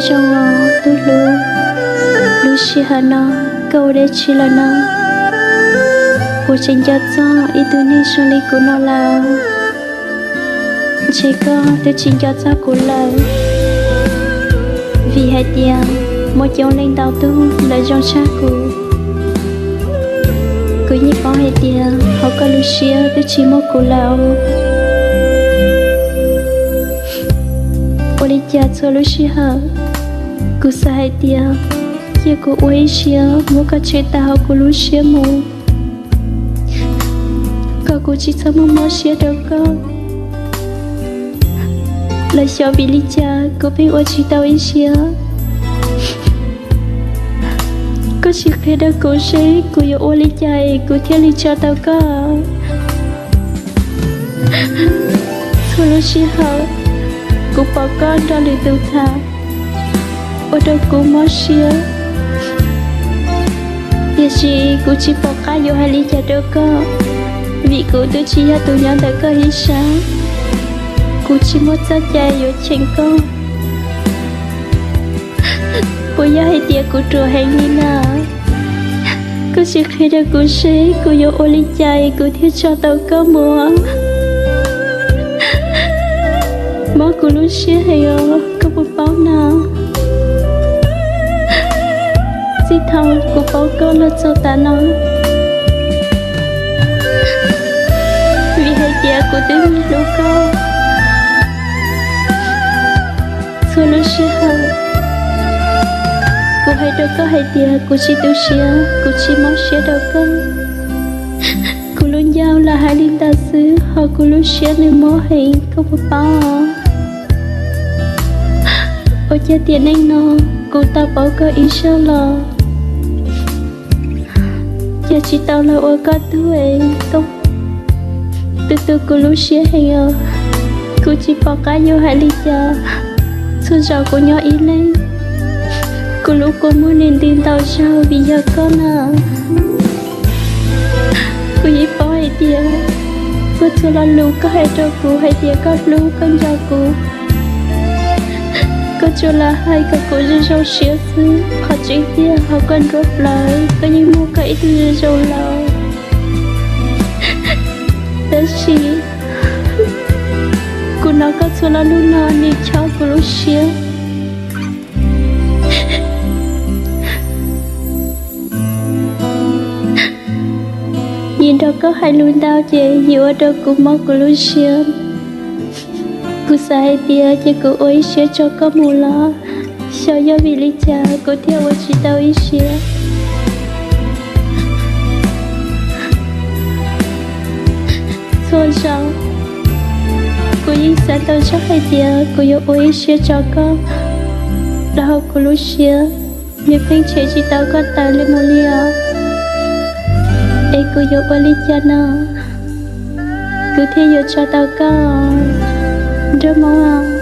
Zoo os tub hlub, lub sij hawm no koj ua dab tsi lawm no? Puas tseem nco txog ib tug neeg zoo li kuv no lawm? Ntshe koj twb tsis nco txog kuv lawm, vim hais tias muaj coob leej ntau tug lawv zoo tshaj kuv. Kuv yeej paub hais tias hauv koj lub siab twb tsis muaj kuv lawm. Ua li cas txhua lub sij hawm kuv xav hais tias cia kuv ua ib siab muab koj tshem tawm hauv kuv lub siab mus, kom kuv tsis txhob muaj mob siab rau koj. Los xyov vim li cas kuv pheej ua tsis tau ib siab. Koj sim qhia rau kuv seb kuv yuav ua li cas es kuv thiaj li tso tau koj. Txhua lub sij hawm kuv pom koj nrog lwm tus tham, ua rau kuv mob siab. Tiam sis kuv tsis pom qab yuav hais li cas rau koj, vim kuv twb tsis yog tus nyob ntawm koj ib sab. Kuv tsis muaj txoj cai yuav cheem koj. Puas yog hais tias kuv ruam heev li na? Koj sim qhia rau kuv seb kuv yuav ua li cas es kuv thiaj tso tau koj mus. Mob kuv lub siab heev os, koj puas paub na? Txij thaum kuv paub koj los txog tav no, vim hais tias kuv twb hlub koj. Txhua lub sij hawm kuv hais rau koj hais tias kuv tsis tu siab, kuv tsis mob siab rau koj. Kuv lub ncauj lam hais li ntawd xwb, ho kuv lub siab nws mob heev, koj puas paub? Ua cas tiam neej no kuv tau paub koj ib zaug los cas tsis tau los ua koj tug es koj tu tu kuv lub siab heev os. Kuv tsis pom qab yuav hais li cas. Txhua zaus kuv nyob ib leeg, kuv lub kua muag nim ntws ntau zaug vim yog koj na. Kuv yeej paub hais tias koj txhua lo lus koj hais rau kuv hais tias koj hlub koj nco kuv, koj tsuas lam hais kom kuv zoo zoo siab xwb. Qhov tseeb tiag hauv koj nruab plawv koj yeej muaj koj ib tug zoo zoo lawm. Tab sis kuv hnov koj txhua lo lus no nws chob kuv lub siab. Yim nrog koj hais lus ntau ces yim ua rau kuv mob kuv lub siab. Kuv xav hais tias ces kuv ua ib siab tso koj mus los, xyov yog vim li cas kuv thiaj ua tsis tau ib siab. Txhua zaus kuv yeej xav tau zog hais tias kuv yuav ua ib siab tso koj los hauv kuv lub siab, nws pheej tshem tsis tau koj tawm li mus li os. Es kuv yuav ua li cas no kuv thiaj yuav tso tau koj, nraug Hmoob?